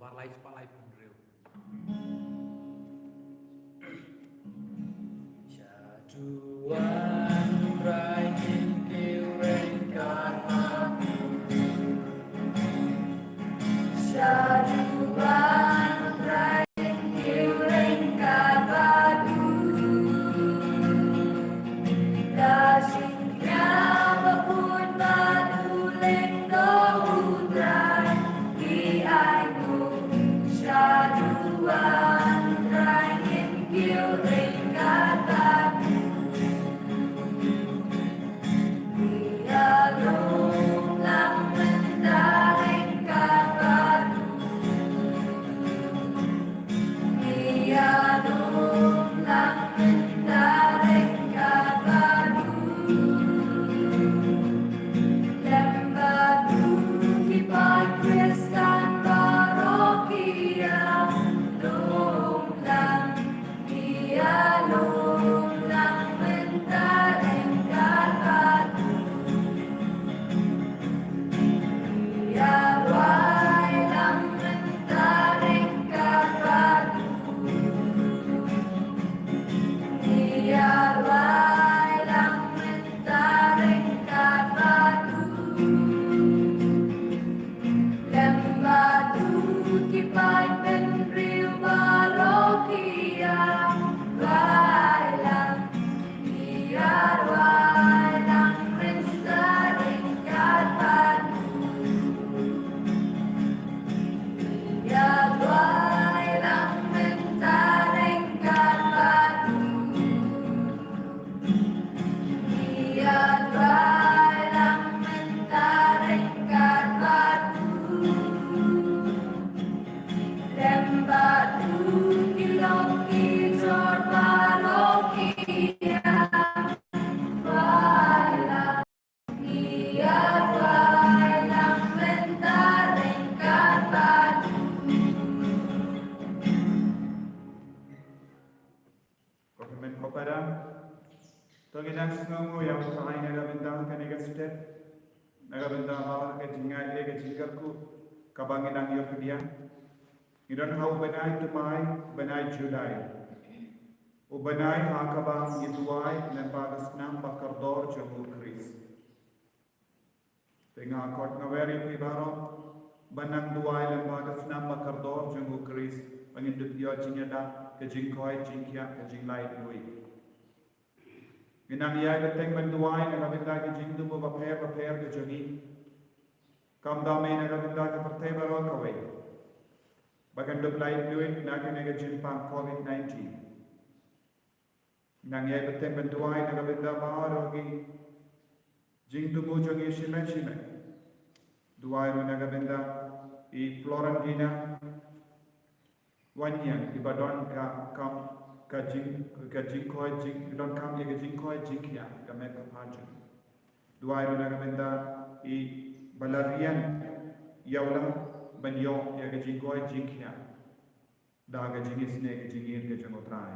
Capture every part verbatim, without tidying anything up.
Ba lai spah lai pynriew. Sha duwan Trai ngin kiew ryngkat bad u. Sha duwan Trai ngin kiew ryngkat bad u. Da jingkñia ba bun bad u lyngdoh u Trai ki ainguh. Sha duwan Trai ngin kiew ryngkat bad u. Ngi ïalum lang mynta ryngkat bad u. Ngi ïalum lang mynta ryngkat bad u. Lem bad u ki paid Khristan baroh ki ïalum lang. Ngi ïalum lang mynta ryngkat bad u. Ngi ïaduwai lang mynta ryngkat bad u. Ngi ïaduwai lang mynta ryngkat bad u. Lem bad u ki paid bynriew baroh ki ïaduwai lang. Ngi ïaduwai lang mynta ryngkat bad u. Ngi ïaduwai lang mynta ryngkat bad u. Ngi ïaduwai lang mynta ryngkat bad u. Lem bad u ki lok ki jor baroh ki ïaduwai lang. Ngi ïaduwai lang mynta ryngkat bad u. Ko hynmen ko para, to ngin nang sngewnguh ïa U Trai na ka bynta kane ka step, na ka bynta ba ka jingngeit, ka jingkyrkhu kaba ngin nang ïoh pdiang. Ngi don ha u bnai thymmai, bnai July. U bnai ha kaba ngi duwai lyngba ka snam ba kordor jong U Khrist. Te nga khot nga wer ïa phi baroh ban nang duwai lyngba ka snam ba kordor jong U Khrist, ba ngin dup ïoh jingïada, ka jingkoit jingkhiah, ka jinglaitluid. Ngin nang ïai bteng ban duwai na ka bynta ki jingthmu bapher bapher ka jong ngi. Kumta me na ka bynta ka pyrthei baroh kawei, ba kan dup laitluid na kane ka jingpang covid nineteen. Nang ïai bteng ban duwai na ka bynta baroh ki jingthmu jong ngi shimet shimet. Duwai ruh na ka bynta i Florentina Wanniang, iba don ka kam, ka jing, ka jingkoit jing, don kam ïa ka jingkoit jingkhiah ka met ka phad jong ngi. Duwai ruh na ka bynta iba la riang ïa u la ban ïoh ïa ka jingkoit jingkhiah da ka jingisynei ka jingïeit ka jong U Trai.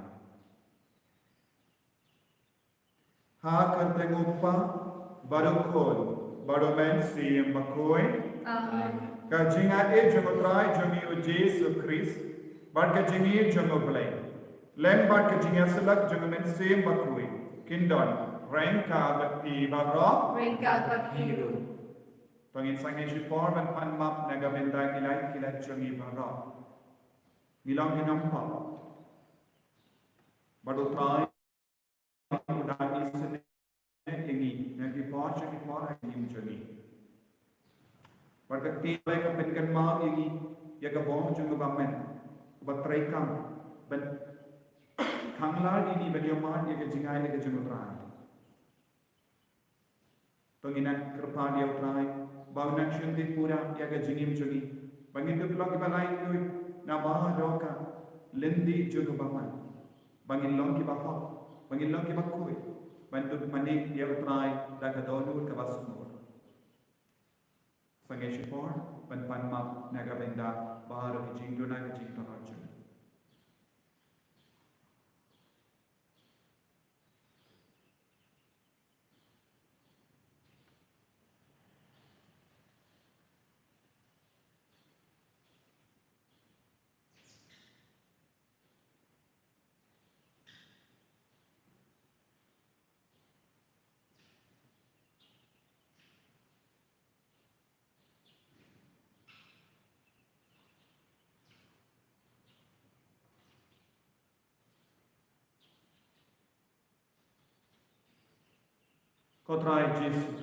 Ha ka kyrteng U Kpa bad U Khun bad U Mynsiem Bakhuid. Amen. Ka jingaiei jong U Trai jong ngi U Jisu Khrist bad ka jingïeit jong U Blei, lem bad ka jingïasyllok jong U Mynsiem Bakhuid, kin don ryngkat bad phi baroh. Ryngkat bad phi ruh. To ngin sangeh shipor ban pan map na ka bynta ki lait ki lait jong ngi baroh. Ngi long ki nongpop, bad U Trai u da isynei ïa ngi na ki por sha ki por ha ki jingim jong ngi. Bad ka ktien ka pynkynmaw ïa ngi ïa ka bor jong u bymman uba treikam ban khanglad ïa ngi ban ïohmad ïa ka jingaiei ka jong U Trai. To ngin nang kyrpad ïa U Trai ba un nang shim dei pura ïa ka jingim jong ngi, ba ngin dup long kiba laitluid na baroh ka lynti jong u bymman, ba ngin long kiba hok, ba ngin long kiba khuid ban dup mane ïa U Trai da ka dohnud kaba sumar. Sangeh shipor ban pan map na ka bynta baroh ki jingduna ki jingtynrai jong ngi. Ko Trai Jisu,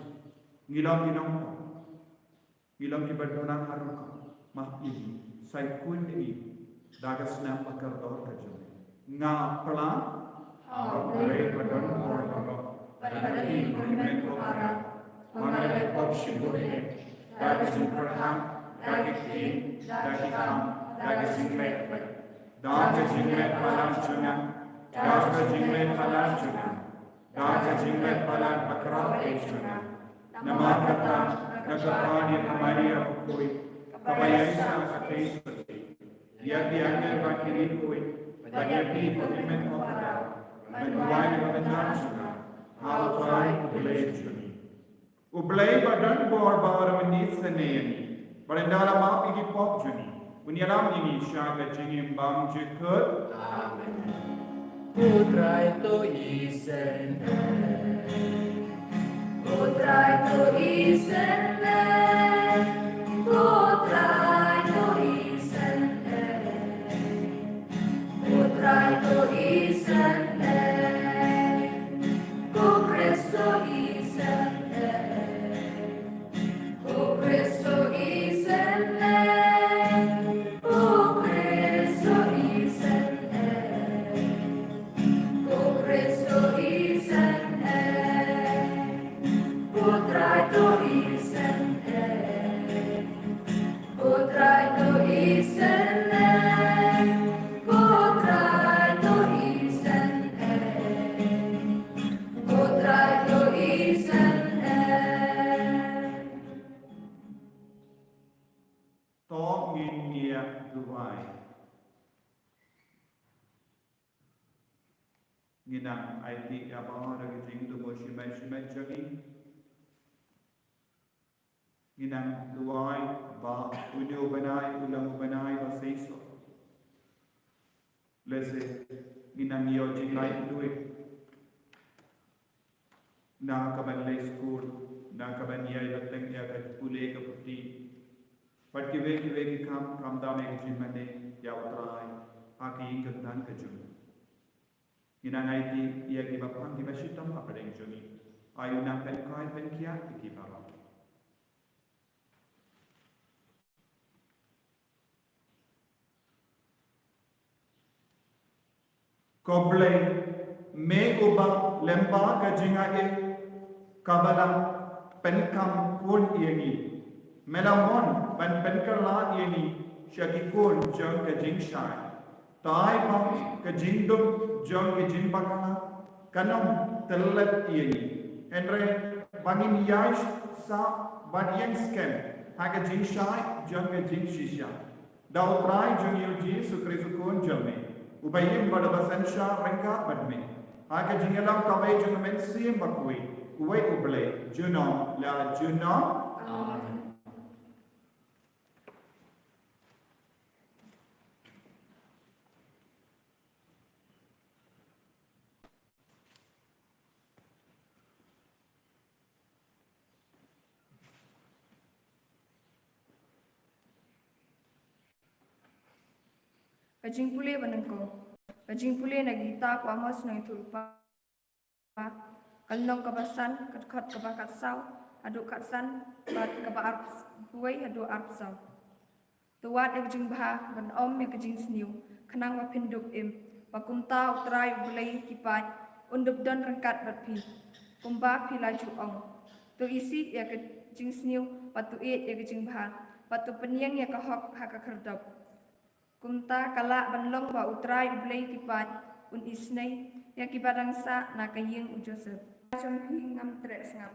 ngi long ki nongpop, ngi long kiba duna ha rukom, map ïa ngi, sa ïakynduh ïa ngi da ka snam ba kordor ka jong me. Nga pla ha U Blei ba don bor baroh, bad ha ki khynnah ko para, ba nga la pop shibun eh, da ka jingpyrkhat, da ki ktien, da ki kam, da ka jingleh, da ka jingleh palat jong nga, da ka jingleh palat jong nga, da ka jingleh palat bakhraw eh jong nga. Namar kata, nga kyrpad ïa ka Maria bakhuid, kaba ïaisah ha ka theisotti, ïa ki angel bad ki riewkhuid, bad ïa phi ko Hynmen ko Kpa, ban duwai ïa ka bynta jong nga ha U Trai U Blei jong ngi. U Blei ba don bor ba u la wan isynei ïa ngi, bad ynda u la map ïa ki pop jong ngi, un ïalam ïa ngi sha ka jingim bymjukut. Amen. Ko Trai to isynei. Ko Trai to isynei. Ko Trai to isynei. Ko Trai to isynei. Ko Khrist to isynei. Ko Khrist to isynei. Ko Khrist to isynei. Ko Khrist to isynei. Ko Trai to isynei. Ko Trai to isynei. Ko Trai to isynei. Ko Trai to isynei. To ngin ïa duwai. Ngin nang aiti ïa baroh ki jingduwai shimet shimet jong ngi. Ngin nang duwai ba une u bnai u long u bnai ba seisoh. Lehse ngin nang ïoh jinglaitluid na ka ban leit skul, na ka ban ïai bteng ïa ka pule ka puthi, bad kiwei kiwei ki kam, khamtam ïa ka jingmane ïa U Trai ha ka ïing ka sem ka jong ngi. Ngin nang aiti ïa kiba pang kiba shitom hapdeng jong ngi. Ai u nang pynkoit pynkhiah ïa ki baroh. Ko Blei, me uba lyngba ka jingaiei kaba la pynkam khun ïa ngi, me la mon ban pynkylla ïa ngi sha ki khun jong ka jingshai. To ai ba ka jingdum jong ka jingbakla kan ym tylli ïa ngi, hynrei ba ngin ïai sah bad ïeng skhem ha ka jingshai jong ka jingshisha. Da U Trai jong ngi U Jisu Khrist U Khun jong me, uba im bad uba synshar ryngkat bad me, ha ka jingïalam kawei jong U Mynsiem Bakhuid, uwei U Blei, junom la junom. Amen. Ka jingpule ba nyngkong. Ka jingpule na ka kitab u Amos nongïathuhlypa, ka lynnong kaba san, ka dkhot kaba khatsaw haduh khatsan, bad kaba arphew wei haduh arphew saw. To wad ïa ka jingbha, ban ym ïa ka jingsniew, khnang ba phin dup im, ba kumta U Trai U Blei ki paid un dup don ryngkat bad phi, kumba phi la ju ong. To isih ïa ka jingsniew, bad to ïeit ïa ka jingbha, bad to pynïeng ïa ka hok ha ka khyrdop. Kumta ka lah ban long ba U Trai U Blei ki paid un isynei ïa kiba dang sah na ka ïing u Joseph. Jong phi ngam treh sngap.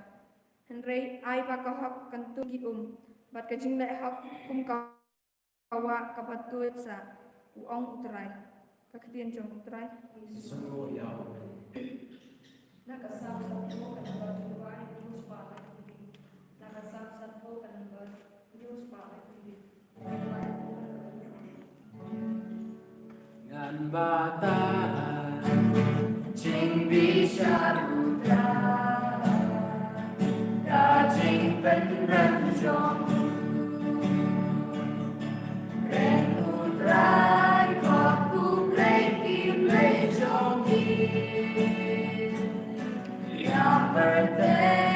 Hynrei ai ba ka hok kan tung ki um, bad ka jingleh hok kum ka wah kaba tuid sah, u ong U Trai. Ka ktien jong U Trai. Na ka Salm sanphew ka number two ai, ngan spah lai phi. Na ka Salm sanphew ka number two spah lai phi. Ngan batai jingbishar U Trai, ka jingpynrem jong u. Kren U Trai, ko U Blei ki blei jong ngi. Ïa pyrthei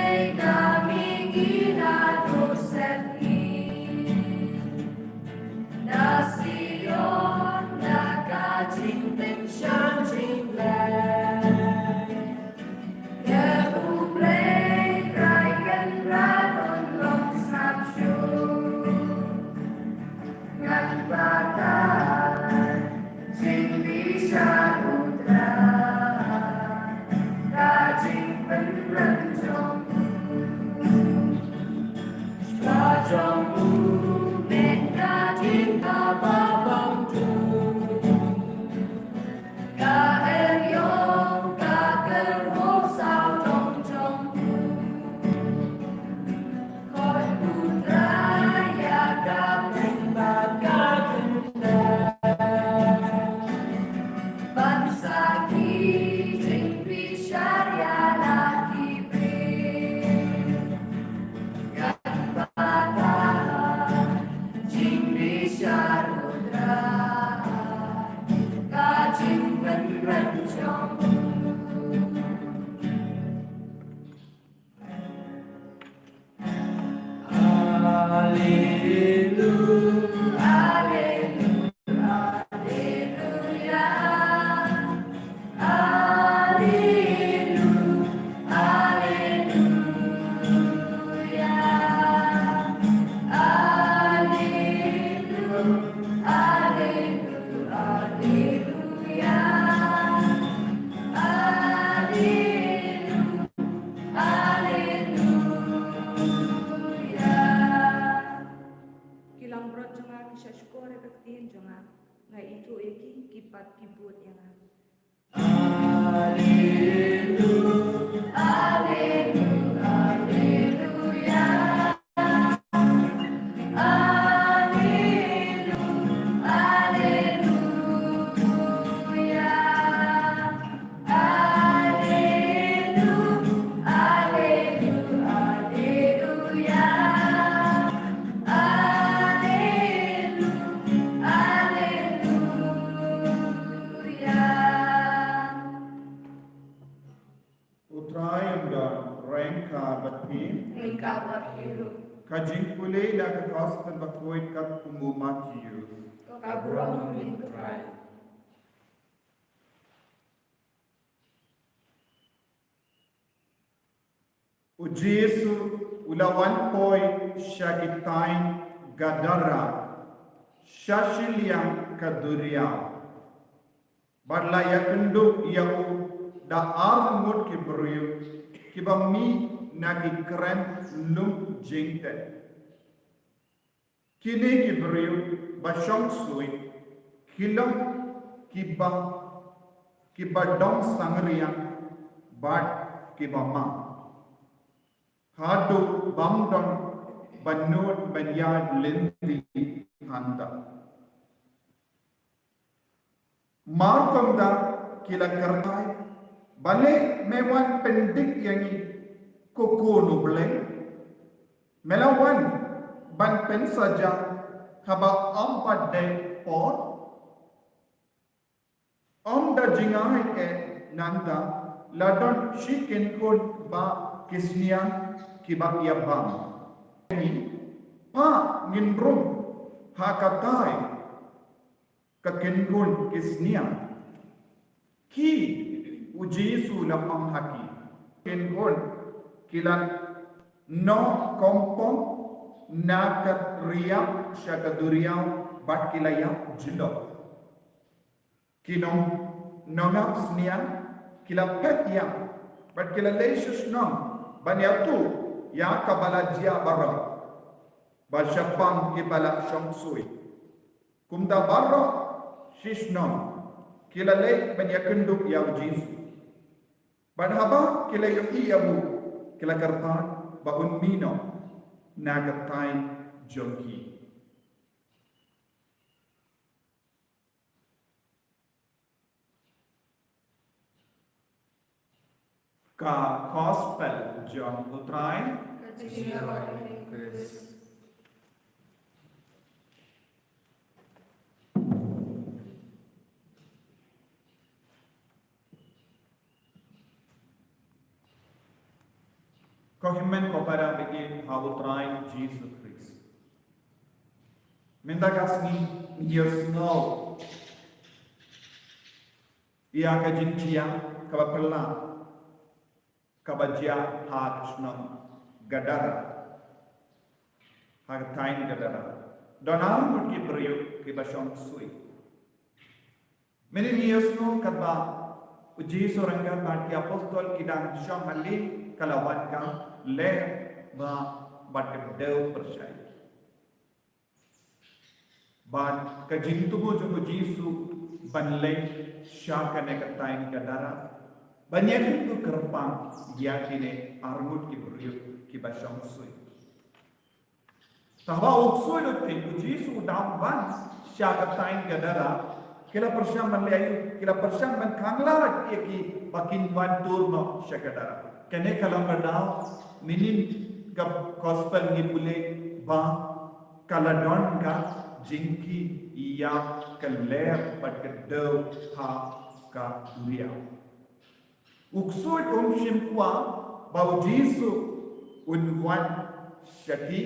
Jing bishar u Trai, ka jingpynrem jong u. Ka jong u, met ka dien kaba bang tu. Ka eriong ka kyrhuh sawdong jong u. Khot u Trai ïa ka pynban ka kyndai. Ban sakhi jingbishar ïa la ki briew. Ka bishar u Trai, ka jingpynrem jong u. Alleluia, alleluia, alleluia, alleluia, alleluia, alleluia, alleluia. Alleluia. Ki langbrot jong nga ki shah shkor ïa ka ktien jong nga. Nga ithuh ïa ki, ki pat ki bud ïa nga. Alleluia, alleluia, alleluia. Alleluia, alleluia, alleluia, alleluia, alleluia. U Trai un don ryngkat bad phi. Ryngkat bad phi ruh. Ka jingpule na ka Gospel bakhuid katkum u Mathaios. Ka burom ïa me ko Trai. U Jisu u la wan poi sha ki thaiñ Gadara, sha shiliang ka duriaw. Bad la ïakynduh ïa u da ar ngut ki briew kiba mih na ki kren lum jingteh. Kine ki briew ba shong suid ki long kiba, kiba dom sangriang bad kiba ma, haduh bym don ba nud ban ïaid lynti hangta. Mar kumta ki la kyrpad, balei me wan pyndik ïa ngi, ko Khun u Blei? Me la wan ban pynsaja haba ym pat dei por? Ym da jngai eh nangta, la don shi kynhun bah ki sniang kiba ïa bam. Ngi, pa, ngin rung ha katai ka kynhun ki sniang. Ki, u Jisu u la ong ha ki. Kynhun ki la noh kompong na ka riap sha ka duriaw bad ki la ïap jyllop. Ki nong, nongap sniang ki la phet ïa, bad ki la leit sha shnong ban ïathuh ïa kaba la jia baroh, bad shaphang kiba la shong suid. Kumta baroh shi shnong ki la leit ban ïakynduh ïa u Jisu. Bad haba ki la ïohi ïa u, ki la kyrpad ba un mih noh na ka thaiñ jong ki. Ka Gospel jong u Trai. Ka jingïaroh ïa me Khrist. Ko hynmen ko para bangeit ha u Trai Jisu Khrist. Mynta ka sngi ngi ïohsngew ïa ka jingjia kaba phylla kaba jia ha ka shnong Gadara, ha ka thaiñ Gadara. Don arngut ki briew kiba shong ksuid. Mynhynnin ïa sngewthuh katba u Jisu ryngkat bad ki apostol ki dang shong ha lieng, ka la wan ka lyer bad ka dei pyrshah. Bad ka jingthmu jong u Jisu ban leit sha kane ka thaiñ Gadara ban ïakynduh kyrpang ïa kine arngut ki briew kiba shong ksuid. Te haba u ksuid u thik, u Jisu u dang wan sha ka thaiñ Gadara, ki la pyrshang ban leh aïu? Ki la pyrshang ban khanglad ïa ki ba kin wan tur noh sha Gadara. Kane ka long ka daw mynhynnin ka gospel ngi pule ba ka la don ka jingkit ïa ka lyer bad ka dei ha ka duriaw. U ksuid um shym kwah ba u Jisu un wan sha ki.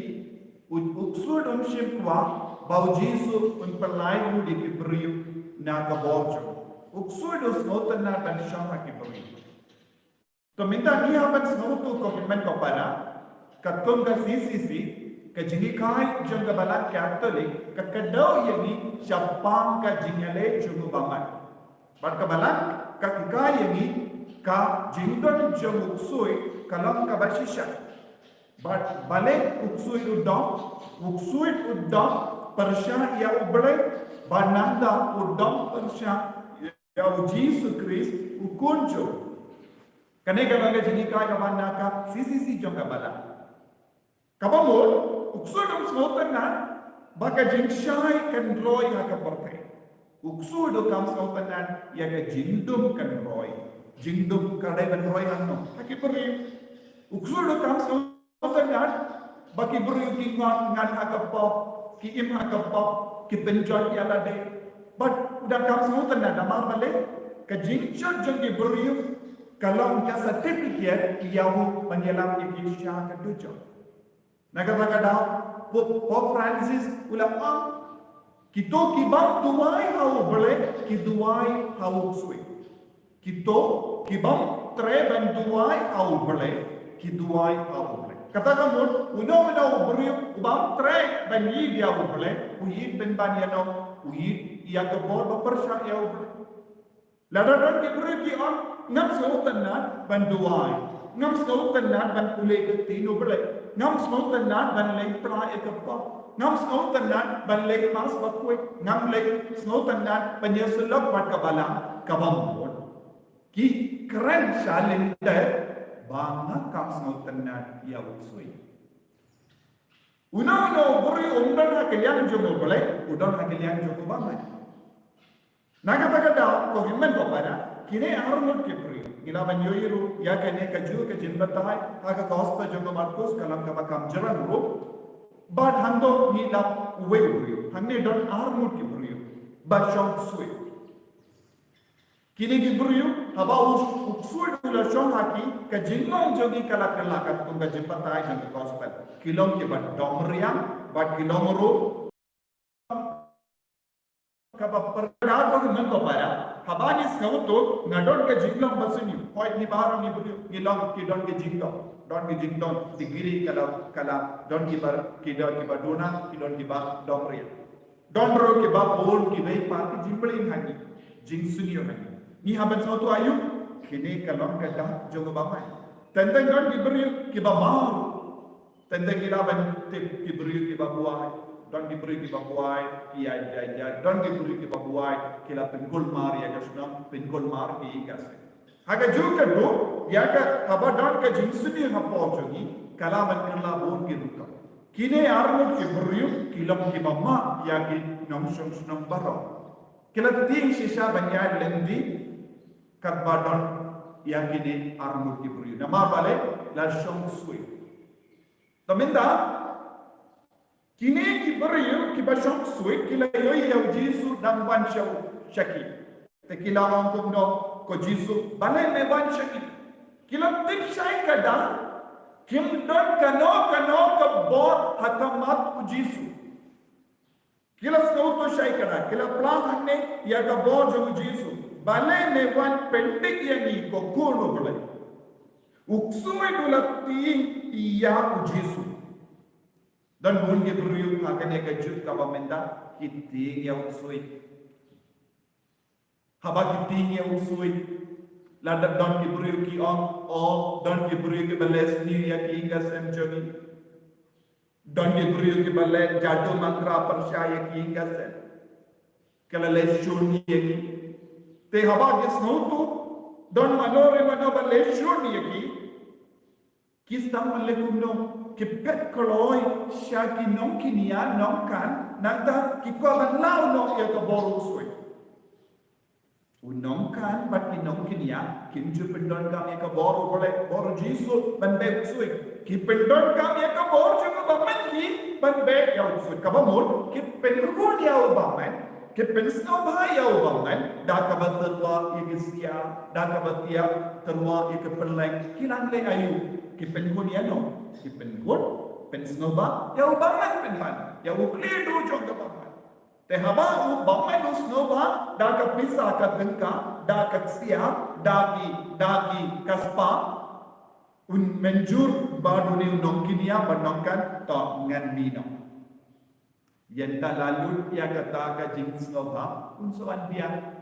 U, u ksuid um shym kwah ba u Jisu un pynlait ruh ïa ki briew na ka bor jong u. U ksuid u sngewtynnat ban shong ha ki briew. To mynta ngi hap ban sngewthuh ko hynmen ko para, katkum ka C C C, ka jinghikai jong ka Balang Katholik ka kdew ïa ngi shaphang ka jingïaleh jong u bamai. Bad ka Balang ka hikai ïa ngi ka jingdon jong u ksuid ka long kaba shisha. Bad balei u ksuid u dom? U ksuid u dom pyrshah ïa U Blei, bad nangta u dom pyrshah ïa u Jisu Khrist u Khun jong u. Kane ka long ka jinghikai kaba na ka C C C jong ka Balang. Kaba mut, u ksuid um sngewtynnat ba ka jingshai kan roi ha ka pyrthei. U ksuid u kam sngewtynnat ïa ka jingdum kan roi. Jingdum ka dei ban roi hangno? Ha ki briew. U ksuid u kam sngewtynnat ba ki briew ki ngan, ngan ha ka pop, ki im ha ka pop, ki pynjot ïa lade. Bad u dang kam sngewtynnat namar balei? Ka jingjot jong ki briew ka long ka certificate ïa u ban ïalam ïa ki sha ka dujok. Na kata ka daw, Pope, Pope Francis u la ong, kito ki bym duwai ha U Blei ki duwai ha u ksuid. Kito ki bym treh ban duwai ha U Blei ki duwai ha U Blei. Kata ka mut, uno uno u briew u bym treh ban ïeit ïa U Blei, u ïeit pynban ïa no? U ïeit ïa ka bor ba pyrshah ïa U Blei. Lada don ki briew ki ong, ngam sngewtynnat ban duwai, ngam sngewtynnat ban pule ka ktien U Blei, ngam sngewtynnat ban leit pla ïa ka pop, ngam sngewtynnat ban leit Mass ba khuid, ngam leit sngewtynnat ban ïasyllok bad ka Balang, kaba mut ki kren shalyndet ba nga kam sngewtynnat ïa u ksuid. Uno uno u briew um don ha ka liang jong U Blei, u don ha ka liang jong u bamai. Na kata ka daw, ko hynmen ko para, kine arngut ki briew, ngi lah ban ïohi ruh ïa kane kajuh ka jingbatai ha ka gospel jong u Markus, ka long kaba kham jrong ruh. Bad hangto ngi lap uwei u briew, hangne don arngut ki briew ba shong ksuid. Kine ki briew, haba u, u ksuid u la shong ha ki, ka jinglong jong ki ka la kylla katkum ka jingbatai jong ka gospel. Ki long kiba dom riang, bad ki long ruh kaba pyrkhat. Ko hynmen ko para, haba ngi sngewthuh, nga don ka jinglong ba sniew. Hooid, ngi baroh ngi briew, ngi long ki don ka jingdom, don ka jingdom, degree ka la, ka la, don kiba, ki don kiba duna, ki don kiba dom riang. Don ruh kiba bun kiwei pat ki jingmlien ha ngi, jingsniew ha ngi. Ngi hap ban sngewthuh aïu? Kine ka long ka dak jong u bamai. Teng teng don ki briew kiba mar. Teng teng ngi lah ban tip ki briew kiba buaid. Don ki briew kiba buaid ki ïaid ïaid ïaid. Don ki briew kiba buaid ki la pynkulmar ïa ka shnong, pynkulmar ïa ka seng. Ha kajuh ka dur, ïa ka, haba don ka jingsniew hapoh jong ngi, ka lah ban kylla bun ki rukom. Kine arngut ki briew ki long kiba map ïa ki nongshong shnong baroh. Ki la tieng shisha ban ïaid lynti katba don ïa kine arngut ki briew. Namar balei? La shong ksuid. Te mynta, kine ki briew kiba shong ksuid ki la ïohi ïa u Jisu dang wan sha, sha ki. Te ki la ong kumno, ko Jisu, balei me wan sha ngi? Ki la tip shai katta, kim don kano kano ka bor ha khmat u Jisu. Ki la sngewthuh shai katta, ki la pla hangne ïa ka bor jong u Jisu. Balei me wan pyndik ïa ngi, ko Khun u Blei? U ksuid u la tieng ïa u Jisu. Don bun ki briew ha kane ka juk kaba mynta ki tieng ïa u ksuid. Haba ki tieng ïa u ksuid, lada don ki briew ki ong, o, don ki briew kiba leh sniew ïa ki ïing ki sem jong ngi. Don ki briew kiba leh jadu mantra pyrshah ïa ki ïing ki sem. Ki la leh shun ïa ki. Te haba ki sngewthuh, don mano re mano ba leh shun ïa ki. Ki sdang ban leh kumno, ki phet kloi sha ki nongkñia nongkan, nangta ki kwah ban law noh ïa ka bor u ksuid. U nongkan bad ki nongkñia kim ju pyndonkam ïa ka bor u Blei, bor u Jisu ban beh u ksuid. Ki pyndonkam ïa ka bor jong u bymman hi ban beh ïa u ksuid. Kaba mut ki pynhun ïa u bymman, ki pynsngewbha ïa u bymman da kaba tyrwa ïa ki sia, da kaba tyrwa ïa ki pylleng. Ki nang leh aïu? Ki pynhun ïano? Ki pynhun, pynsngewbha ïa u bymman pynban, ïa u khlieh duh jong ka bymman. Te haba u bymman u sngewbha da ka pisa ka tyngka, da ka sia, da ki, da ki ka spah, un mynjur ba une u nongkñia bad nongkan, to ngan mih noh. Ynda la lut ïa kata ka jingsngewbha, un sa wan biang.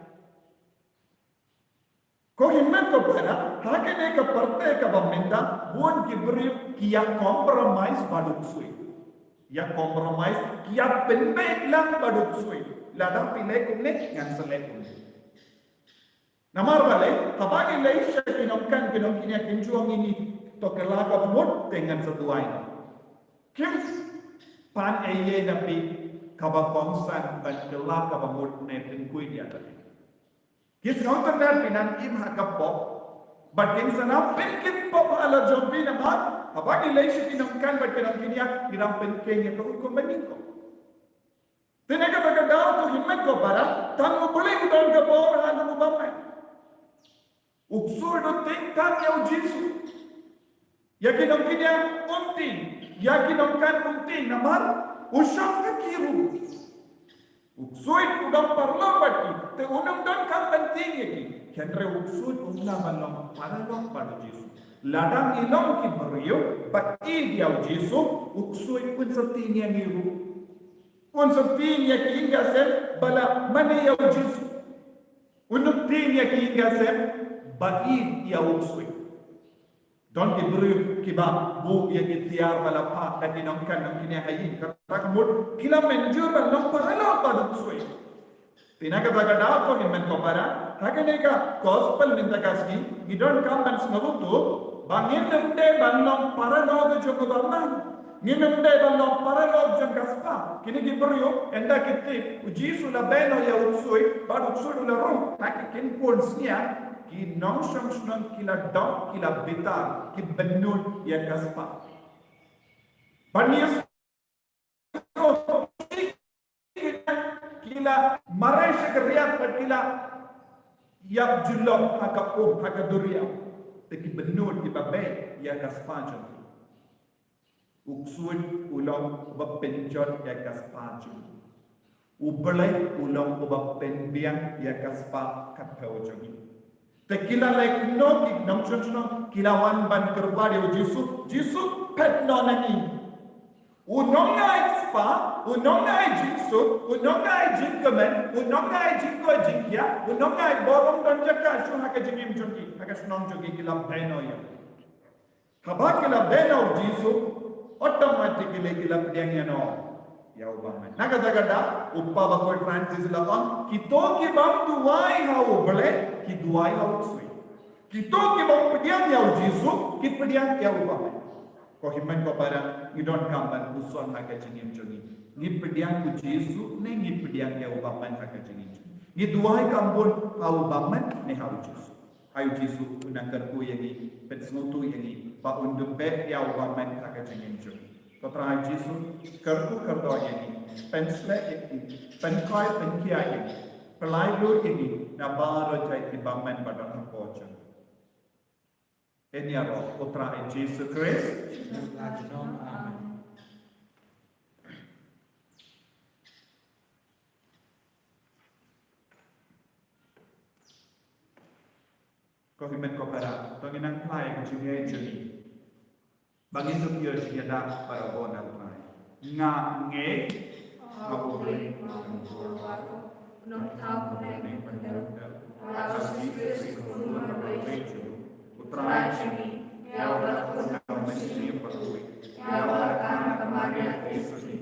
Ko hynmen ko para, ha kane ka pyrthei kaba mynta, bun ki briew ki ïa compromise bad u ksuid. Ïa compromise, ki ïa pynbeit lang bad u ksuid. Lada phi leh kumne, ngan sa leh kumne. Namar balei, haba ngi leit sha ki nongkan ki nongkñia kim ju ong ïa ngi, to kylla kaba mut, te ngan sa duwai. Kim pan ei ei na phi kaba kongsan ban kylla kaba mut ne pynkhuid ïa ka. Ki sngewtynnad phi nang im ha ka pop. Bad kin sa nang pynkhih pop ha la jong phi namar haba ngi leit sha ki nongkan bad ki nongkñia, ngi nang pynkhih ïa ka hukum ban ïeng ko. Te na kata ka daw ko hynmen ko para, tang U Blei u don ka bor ha u bymman. U ksuid u tieng tang ïa u Jisu. Ïa ki nongkñia um tieng, ïa ki nongkan um tieng namar u shong ha ki ruh. U ksuid u don paralok bad ki, te um donkam ban tieng ïa ki. Hynrei u ksuid um lah ban long paralok bad u Jisu. Lada ngi long ki briew ba ïeit ïa u Jisu, u ksuid un sa tieng ïa ngi ruh. Un sa tieng ïa ki ïing ki sem ba la mane ïa u Jisu. Un ym tieng ïa ki ïing ki sem ba ïeit ïa u ksuid. Don ki briew kiba buh ïa ki tiar ba la phah da ki nongkan nongkñia ha ïing, kata ka mut ki la mynjur ban long paralok bad u ksuid. Te na kata ka daw ko hynmen ko para, ha kane ka gospel mynta ka sngi, ngi donkam ban sngewthuh ba ngin ym dei ban long paralok jong u bymman. Ngin ym dei ban long paralok jong ka spah. Kine ki briew, ynda ki tip u Jisu la beh noh ïa u ksuid, bad u ksuid u la rung, ha ki khynpun sniang, ki nongshong shnong ki la dok, ki la bitar, ki bynnud ïa ka spah. Bad ngi ki la mareh sha ka riat bad ki la ïap jyllop ha ka um, ha ka duriaw. Te ki bynnud kiba beh ïa ka spah jong ki. U ksuid u long uba pynjot ïa ka spah jong ki. U Blei u long uba pynbiang ïa ka spah ka thew jong ki. Te ki la leh kumno ki nongshong shnong, ki la wan ban kyrpad ïa u Jisu, Jisu, phet noh na ngi. U nongai spah, u nongai jingsuk, u nongai jingkmen, u nongai jingkoit jingkhiah, u nongai bor um don jaka shuh ha ka jingim jong ki, ha ka shnong jong ki, ki la beh noh ïa u. Haba ki la beh noh ïa u Jisu, automatically ki la pdiang ïano? Ïa u bymman. Na kata ka daw, u Papa bakhuid Francis u la ong, kito ki bym duwai ha u Blei, ki duwai ha u ksuid. Kito ki bym pdiang ïa u Jisu, ki pdiang ïa u bymman. Ko hynmen ko para, ngi donkam ban puson ha ka jingim jong ngi. Ngi pdiang u Jisu, ne ngi pdiang ïa u bymman ha ka jingim jong ngi. Ngi duwai kam bun ha u bymman, ne ha u Jisu. Ai u Jisu un nang kyrkhu ïa ngi, pynsngewthuh ïa ngi, ba un dup beh ïa u bymman ha ka jingim jong ngi. Ko Trai Jisu, kyrkhu kyrdoh ïa ngi, pynshlur ïa ngi, pynkhuid pynkhiah ïa ngi, pynlait lut ïa ngi, na baroh jait ki bymman ba don hapoh jong ngi. Ïa ngi ïaroh, ko Trai Jisu Khrist. Amen. Ko hynmen ko para, to ngin nang phla ïa ka jingïeit jong ngi. Ba ngin ym ïoh jingïada baroh na u Trai. Nga ngeit ha U Blei Kpa jong u baroh, u nongthaw kynrad bad kynrad, ha U Jisu Khrist u Khun marwei jong u Trai jong ngi, ïa uba la pun na u Mynsiem Bakhuid, ïa uba la kha na ka Maria Theisotti,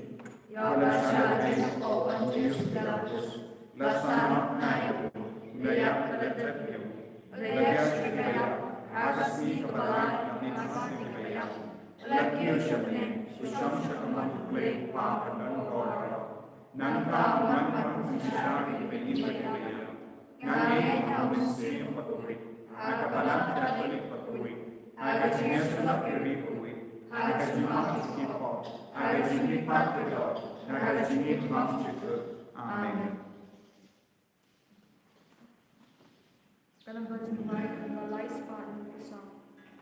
ïa uba la shah lade na u Pontius Pilatus, la sahnarphna ïa u, la ïap bad la tet ïa u, la ïaid sha ki kjat, ha ka sngi kaba lai na ka bynta ki kjat, la kiew sha bneng, u shong sha ka mon U Blei U Kpa uba don bor baroh. Nangta un wan ban pynshisha ïa kiba im bad kiba ïap. Nga ngeit ha U Mynsiem Bakhuid, ha ka Balang Katholik bakhuid, ha ka jingïasyllok ïa ki riewkhuid, ha ka jingmap ïa ki pop, ha ka jingmihpat ka doh, ha ka jingim bymjukut. Amen. Ka namba jingmut, ka namba lai spah hynñiew phew saw.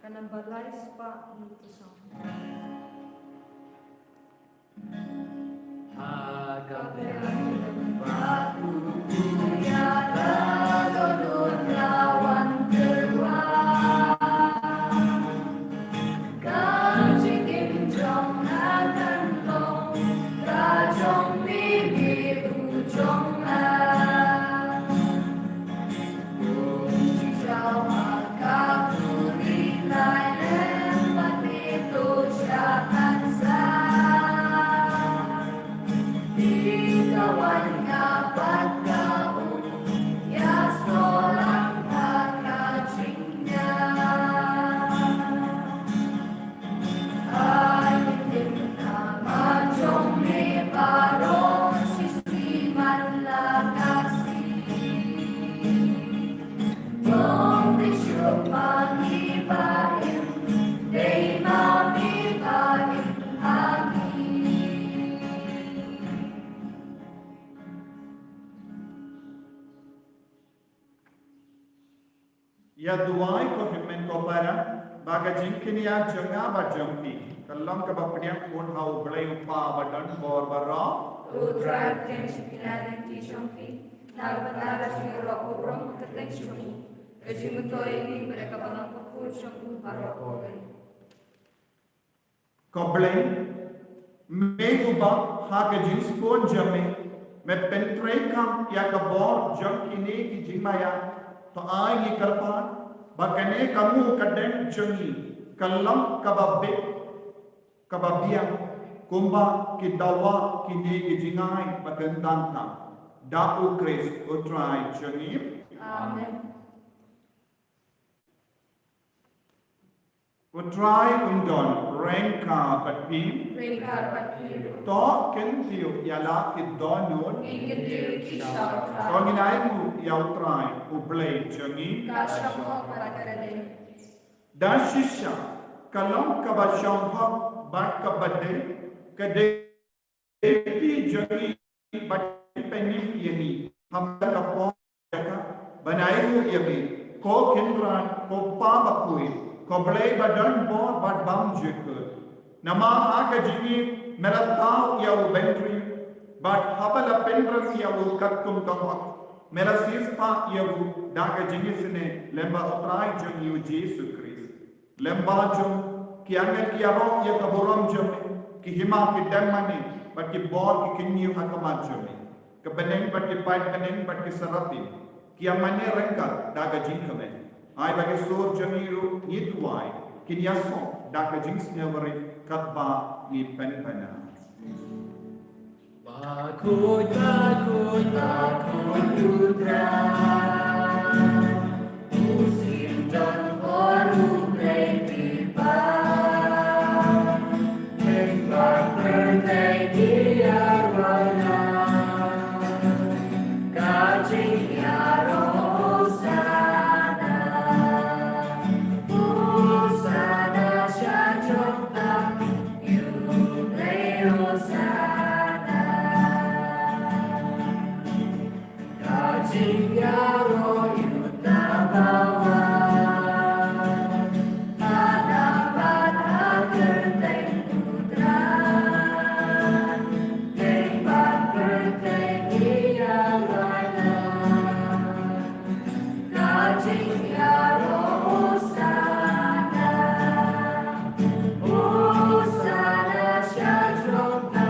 Ka namba lai spah hynñiew phew saw. Ïa duwai ko hynmen ko para, ba ka jingkynïaid jong nga bad jong phi kan long kaba pdiang khun ha U Blei U Kpa uba don bor baroh. U Trai un kren sha phi na ka lynti jong phi, na ka bynta ka jingïaroh burom kyrteng jong u, ka jingmyntoi ïa ngi bad ïa ka Balang Bakhuid jong u baroh kawei. Ko Blei, me uba ha ka jingsbun jong me, me pyntreikam ïa ka bor jong kine ki jingmaïa, to ai ngi kyrpad ba kane ka mukdem jong ngi kan long kaba bit, kaba biang, kumba ki dawa kine ki jingai ba kyntang tam. Da U Khrist U Trai jong ngi. Amen. U Trai un don ryngkat bad phi. Ryngkat bad phi ruh. To kyntiew ïa la ki dohnud. Ngin kyntiew ki sha U Trai. To ngin ainguh ïa U Trai U Blei jong ngi. Ka shong hok bad ka dei. Da shisha ka long kaba shong hok bad kaba dei, ka dei phi jong ngi bad pynïaid ïa ngi ha ka por jong ka ban ainguh ïa me, ko Kynrad, ko Pa bakhuid, ko Blei ba don bor bad bymjukut. Namar ha ka jingim me la thaw ïa u Bynriew, bad haba la pynrem ïa u katkum ka hok me la siewspah ïa u da ka jingisynei lem bad U Trai jong ngi U Jisu Khrist. Lem bad jong ki angel ki ïaroh ïa ka burom jong me, ki hima ki dem mane bad ki bor ki kynñiew ha khmat jong me. Ka bneng bad ki paid bneng bad ki serapim ki ïa mane ryngkat da ka jingkmen. Ai ba ki sur jong ngi ruh, ngi duwai, kin ïasoh da ka jingsngewrit katba ngi pynpaw. Bakhuid, bakhuid, bakhuid U Trai. U Sion jong U Blei Pipa. Ïing ba pyrthei ki ïaroh ïa u. Ka jingïaroh Hosana. Hosana sha jong ka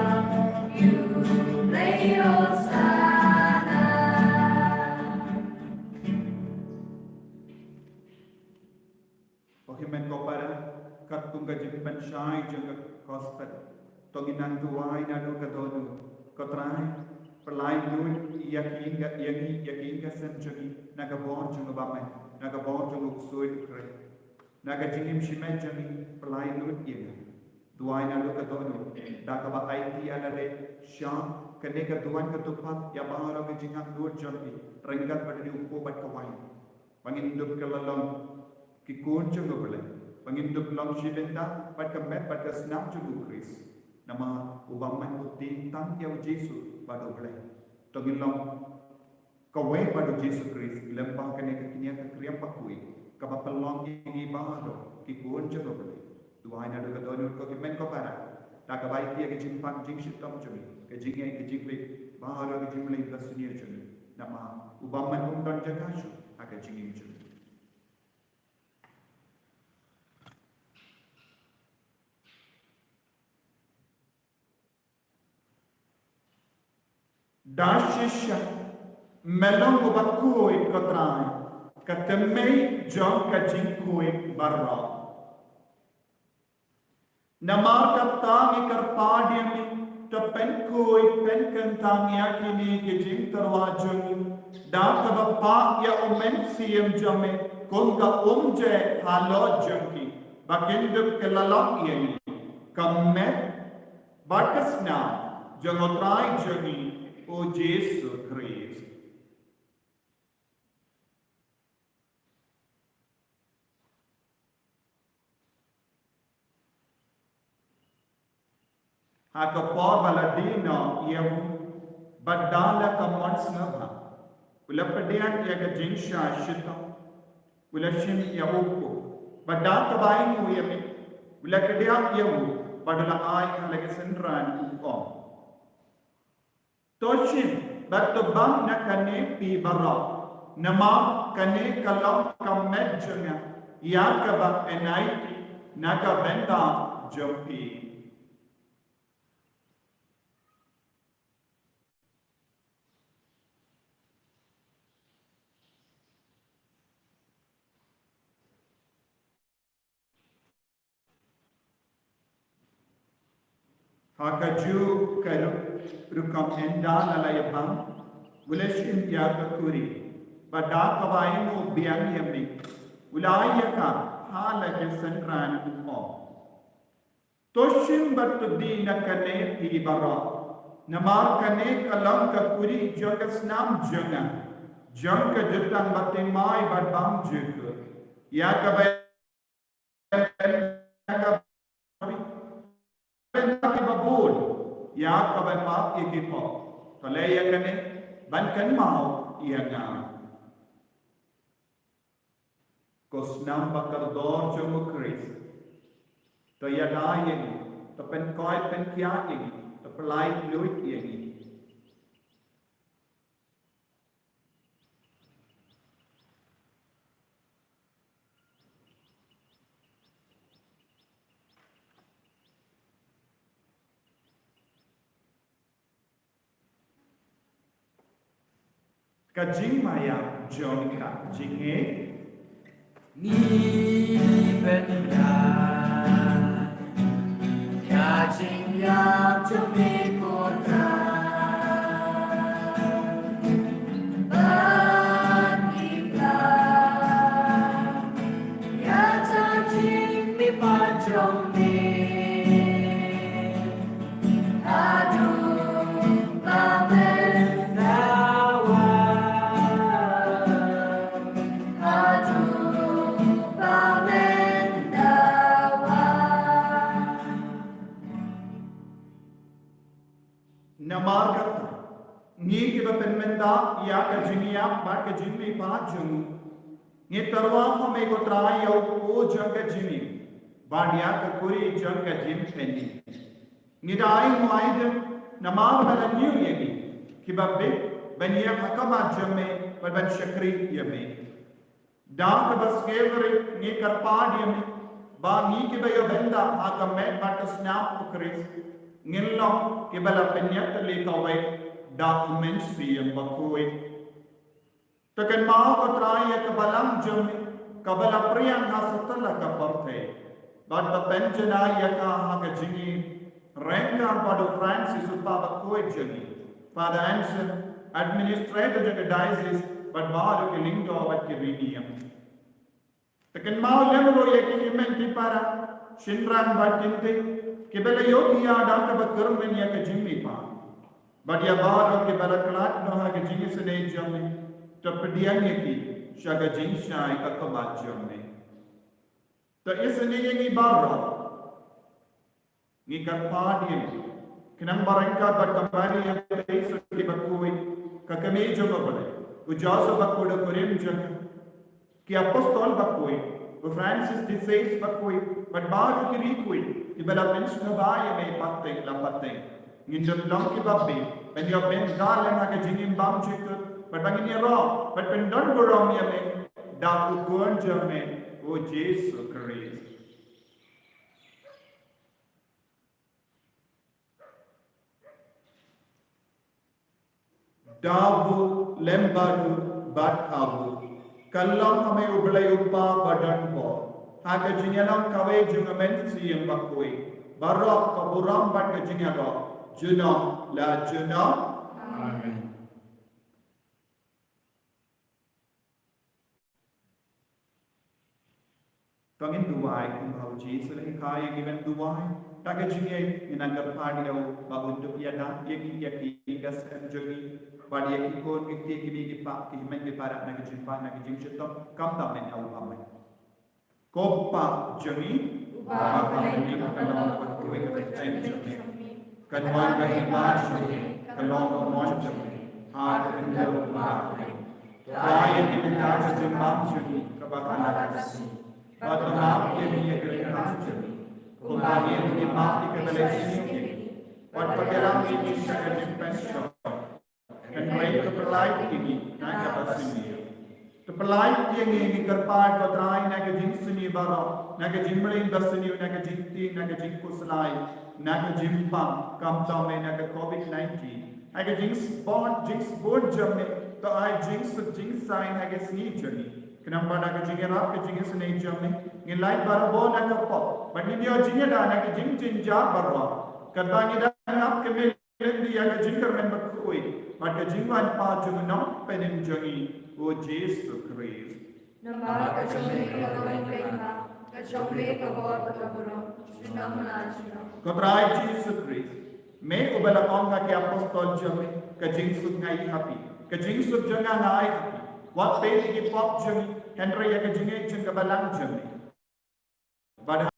shai jong ka gospel. To ngin nang duwai naduh ka dohnud. Ko Trai, pynlait lut ïa ki ïing ka, ïa ngi, ïa ki ïing ka sem jong ngi na ka bor jong u Bamon, na ka bor jong u ksuid u Khrist. Na ka jingim shimet jong ngi, pynlait lut ïa nga. Duwai naduh ka dohnud, da kaba aiti ïa lade sha kane ka duwan ka dkhot ïa baroh ki jingangnud jong ngi, ryngkat bad une u kpu bad ka waiñ. Ba ngin dup ka la long ki khun jong U Blei, ba ngin dup long shi bynta bad ka met bad ka snam jong u Khrist. Namar u Bamon u tieng tang ïa u Jisu bad U Blei. To ngin long kawei bad u Jisu Khrist, lem bad kane ka kñia ka kriam bakhuid, kaba pynlong ïa ngi baroh ki khun jong U Blei. Duwai naduh ka dohnud, ko hynmen ko para, da kaba aiti ïa ka jingpang jingshitom jong ngi, ka jingngeit ka jingkhuid, baroh ka jingmlien basniew jong ngi. Namar u Bamon um don jaka shuh ha ka jingim jong ngi. Da shisha me long uba khuid, ko Trai, ka thymmei jong ka jingkhuid baroh. Namar kata ngi kyrpad ïa me, to pynkhuid pynkyntang ïa kine ki jingtyrwa jong ngi da kaba pah ïa u Mynsiem jong me, kum ka umjai halor jong ki, ba kin dup ki la long ïa ngi ka met bad ka snam jong u Trai jong ngi u Jisu Khrist. Ha ka por ba la die noh ïa u, bad da la ka mon sngewbha, u la pdiang ïa ka jingshah shitom, u la shim ïa u kpu, bad da kaba ainguh ïa me, u la kdiah ïa u, bad u la ai ha la ki synran, u ong: To shim bad to bam na kane phi baroh, namar kane ka long ka met jong nga, ïa kaba yn aiti na ka bynta jong phi. Ha kajuh ka ru-, rukom ynda la la ïa bam, u la shim ïa ka kuri, bad da kaba ainguh biang ïa me, u la ai ïa ka ha la ki synran, u ong: To shim bad to die na kane phi baroh, namar kane ka long ka kuri jong ka snam jong nga, jong ka jutang bathymmai bad bymjukut, ïa kaba ïa kaba map ïa ki pop. To leh ïa kane ban kynmaw ïa nga. Ko snam ba kordor jong u Khrist, to ïada ïa ngi, to pynkoit pynkhiah ïa ngi, to pynlait luid ïa ngi. Ka jingmaïa jong ka jingngeit. Ngi pynïaid ïa ka jingïap jong me, ko Trai. Bad ngi pynïaid ïa ka jingmihpat jong me. Haduh ba men da wan, haduh ba men da wan. Namar kata, ngi kiba pynmynta ïa ka jingïap bad ka jingmihpat jong u, ngi tyrwa ha me, ko Trai, ïa u kpu jong ka jingim, bad ïa ka kuri jong ka jingpynim. Ngi da ainguh aidem namar ba la ñiew ïa ngi kiba bit ban ïeng ha khmat jong me bad ban shakri ïa me. Da kaba sngewrit ngi kyrpad ïa me ba ngi kiba ïoh bynta ha ka met bad ka snam u Khrist, ngin long kiba la pynïatylli kawei da u Mynsiem Bakhuid. To kynmaw, ko Trai, ïa ka balang jong me kaba la pdiang ha satlak ka pyrthei. Bad to pynjanai ïa ka ha ka jingïaryngkat bad u Francis u Papa bakhuid jong ngi, Father Anson, administrator jong ka diocese, bad baroh ki lyngdoh bad ki riewniam. Te kynmaw lem ruh ïa ki hynmen ki para, shynrang bad ki kynthei, kiba la ïoh ïa ka bakyrmen ïa ka jingmihpat. Bad ïa baroh kiba la khlad noh ha ka jingisynei jong me, to pdiang ïa ki sha ka jingshai ka kaba jong me. To isynei ïa ngi baroh. Ngi kyrpad ïa me, khnang ba ryngkat bad ka Maria Theisotti bakhuid, ka kmie jong U Blei, u Joseph bakhuid u kurim jong ka, ki apostol bakhuid, u Francis de Sales bakhuid, bad baroh ki riewkhuid kiba la pynsngewbha ïa me pateng la pateng, ngin dup long kiba bit ban ïoh bynta lem ha ka jingim bymjukut, bad ba ngin ïaroh bad pyndonburom ïa me da u Khun jong me, u Jisu Khrist. Da u lem bad u bad ha u, ka long ha me U Blei U Kpa badonbor, ha ka jingïalang kawei jong U Mynsiem Bakhuid, baroh ka burom bad ka jingïaroh junom la junom. Amen. To ngin duwai kumba u Jisu u la hikai ïa ngi ban duwai. Da ka jingngeit ngin nang kyrpad ïa u ba un dup ïada ïa ngi, ïa ki ïing ki sem jong ngi, bad ïa ki khun ki kti, ki kmie ki kpa, ki hynmen ki para na ka jingpang na ka jingshitom, khamtam mynta bad baroh. Ko Kpa jong ngi uba ha bneng, ka long kaba kyrkhu ïa ka kyrteng jong me. Kan wan ka hima jong me, kan long ka mon jong me ha ka khyndew bad ha bneng. To ai ïa ngi mynta ka jingbam jong ngi kaba ha ka sngi. Bad to map ïa ngi ïa ki ryngkat jong ngi, kumba ngi ruh ngi map ïa kiba leh sniew ïa ngi. Wat pat ïalam ïa ngi sha ka jingpynshoi, hynrei to pyllait ïa ngi na kaba sniew. To pyllait ïa ngi, ngi kyrpad ko Trai, na ka jingsniew baroh, na ka jingmlien basniew, na ka jingtieng, na ka jingkhuslai, na ka jingpang, khamtam eh na ka covid nineteen. Ha ka jingsbun, jingsbun jong me, to ai jingsuk jingsaiñ ha ka sngi jong ngi. Khnang ba na ka jingïarap ka jingisynei jong me, ngin lait barabor na ka pop, bad ngin ïoh jingïada na ka jingjynjar baroh. Katba ngi dang ap kmie lynti ïa ka jingkyrmen bakhuid bad ka jingwan pat jong u Nongpynim jong ngi, u Jisu Khrist. Namar ka jong me ka long ka hima, ka jong me ka bor bad ka burom, junom la junom. Ko Trai Jisu Khrist, me uba la ong ha ki apostol jong me, ka jingsuk nga ai ha phi, ka jingsuk jong nga nga ai ha phi. Wat peit ïa ki pop jong ngi, hynrei ïa ka jingngeit jong ka balang jong me. Bad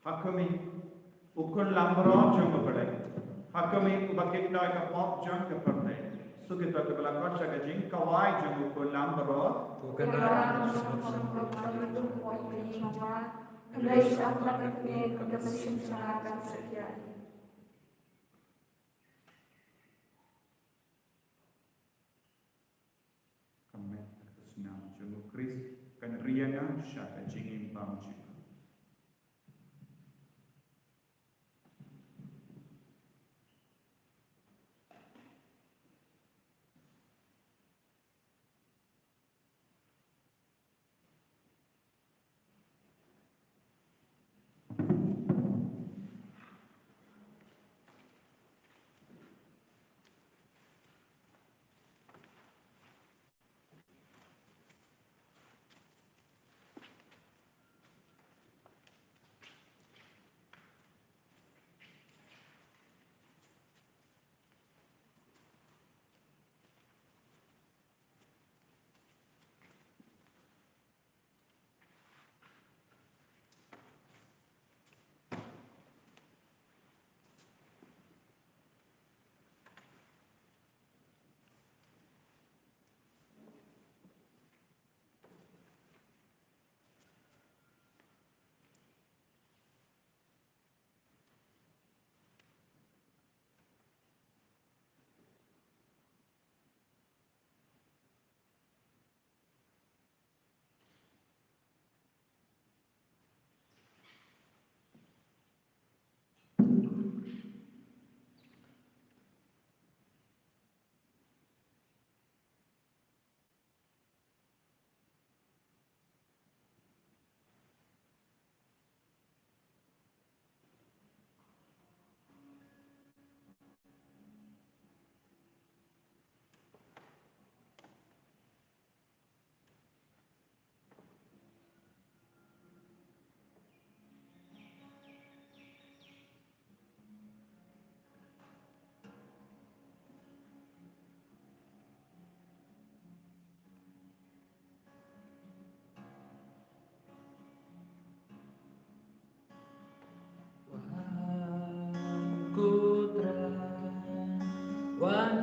Ha khmih, u khun langbrot jong U Blei. Ha khmih, uba kynnoh ïa ka pop jong ka pyrthei. Suk ïa uta uba la khot sha ka jingkhawai jong u khun langbrot. Ko Kynrad, ka met ka snam jong u Khrist, kan ri ïa nga sha ka jingim bymjukut.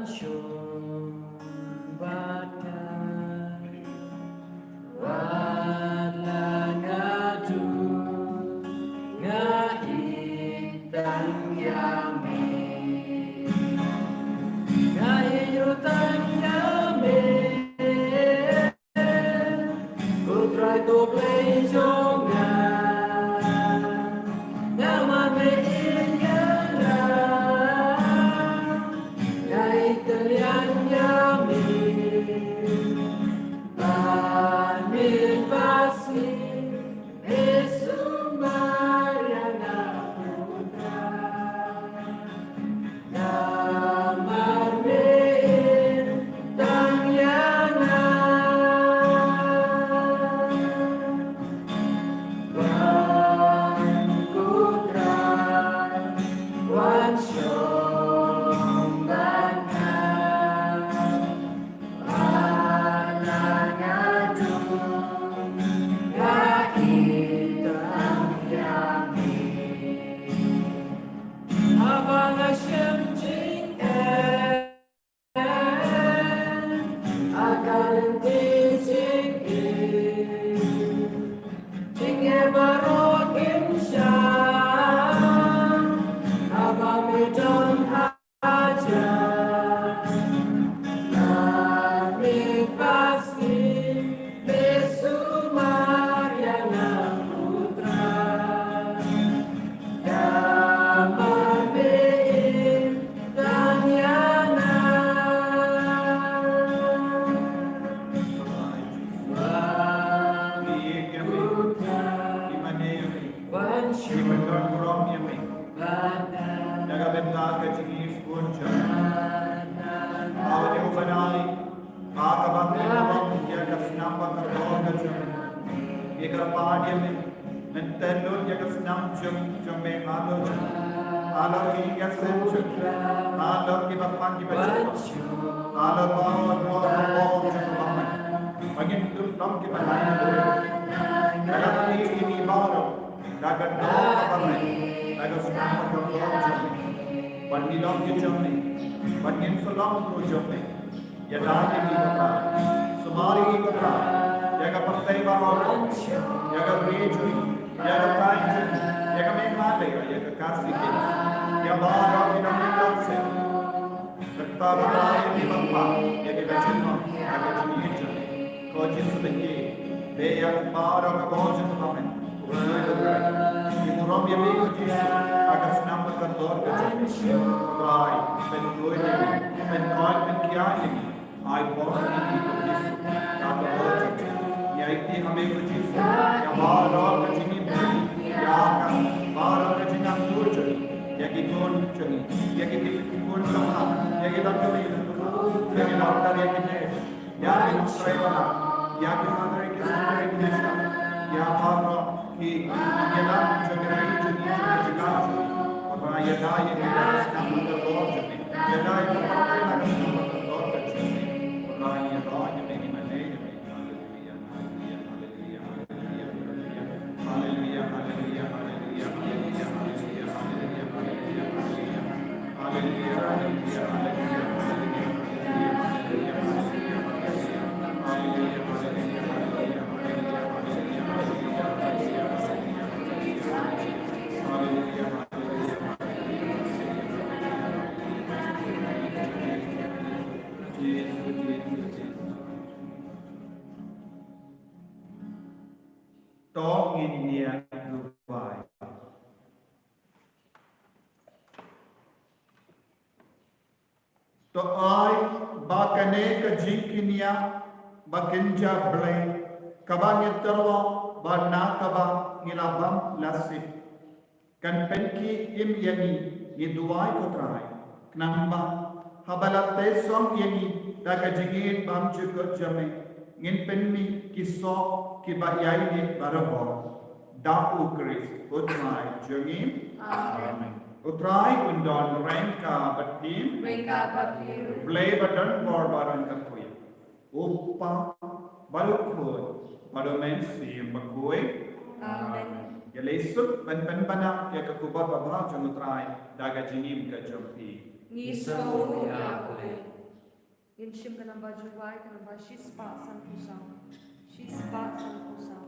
shong bad nga. Wat la nga duk, nga ïeit tang ïa me. Nga ïeit ruh tang ïa me. Ko Trai, ko Blei jong nga, namar me ïeit ïa nga, nga ïeit tang ïa me. Ban me pass ïa me, sumar ïa nga, ko Trai. Namar me ïeit tang ïa nga. Wan ko Trai, wan shong bad nga. Wat la nga duk, nga ïeit tang ïa me. Haba nga shem jingeh ha ka lynti jingim, jingeh baroh kin shah haba me don hajan. Lada me pass ïa me, sumar ïa nga, ko Trai. Namar me ïeit tang ïa nga. Wan ko Trai, wan shong bad nga. Da ka bynta ka jingïeit sbun jong me. Ïa kaba ngi burom ïa ka snam ba kordor ka jong me. Ngi kyrpad ïa me, men tynjuh ïa ka snam jong, jong me halor jong, halor ki ïing ki sem jong, halor kiba pan kiba jngoh, halor baroh, baroh, baroh jong ka bynta. Ba ngin duh long kiba nang. Ïa la ki, ki baroh. Da ka doh kaba me, da ka snam ba kordor jong me. Ban ngi long ki jong me, ban ngin sa long ruh jong me. Ïada ïa ngi ko Trai, sumar ïa ngi ko Trai, ïa ka pyrthei baroh, ïa ka ri jong ngi, ïa ka thaiñ jong ngi, ïa ka Meghalaya, ïa ka Khasi Hills, ïa baroh ki nongïalam sem. Kata ka rai ïa ki ban pang, ïa ki ban jngoh, ïa ka jingïeit jong me. Ko Jisu lynti, leh ïa ka baroh ka bor jong ka ba me. Ki burom ïa me ko Jisu, ha ka snam ba kordor ka jong me. Trai, pynduwai ïa me, pynkoit pynkhia ïa me. Ai por ïa me ko Jisu, ha ka bor jong me. Ïa ïa me ko Jisu, ïa baroh ka jingim jong me. Ïa ka baroh ka jingangnud jong me. Ïa ki khun jong me. Ïa ki, ki, ki khun samla. Ïa ki dang kmie, ïa ki dang kmie, ïa ki nurse. Ïa ki nongtrei palat, ïa ki mother, ïa ki sister, ïa ki nurse, ïa baroh ki, ki nongïalam jong ka ri jong ngi, jong ka jylla jong ngi. Ko Trai, ïada ïa ki ha ka snam ba kordor jong me. Ïada ïa ki ha ka snam ba kordor jong me. Ko Trai, ïada ïa me, ïa me, ïa me. Haleluia, haleluia, haleluia, haleluia. To ngin ïa duwai. To ai ba kane ka jingkynnoh ba kynja Blei kaba ngi tyrwa ba na kaba ngi la bam la sih kan pynkhie im ïa ngi, ngi duwai ko Trai. Khnang ba haba la tei song ïa ngi da ka jingïeit bymjukut jong me, ngin pynmih ki soh kiba ïaineh barabor. Da U Khrist U Trai jong ngi. Amen. U Trai un don ryngkat bad phi. Ryngkat bad phi ruh. Blei ba don bor ba ryngkat khuid, U Kpa bad U Khun bad U Mynsiem Bakhuid. Amen. Ïa lei suk ban pynbna ïa ka khubor babha jong U Trai da ka jingim ka jong phi. Ngi sngew ïa U Blei. Ngin shim ka namba jubab, ka namba shispah sanphew saw. Shispah sanphew saw.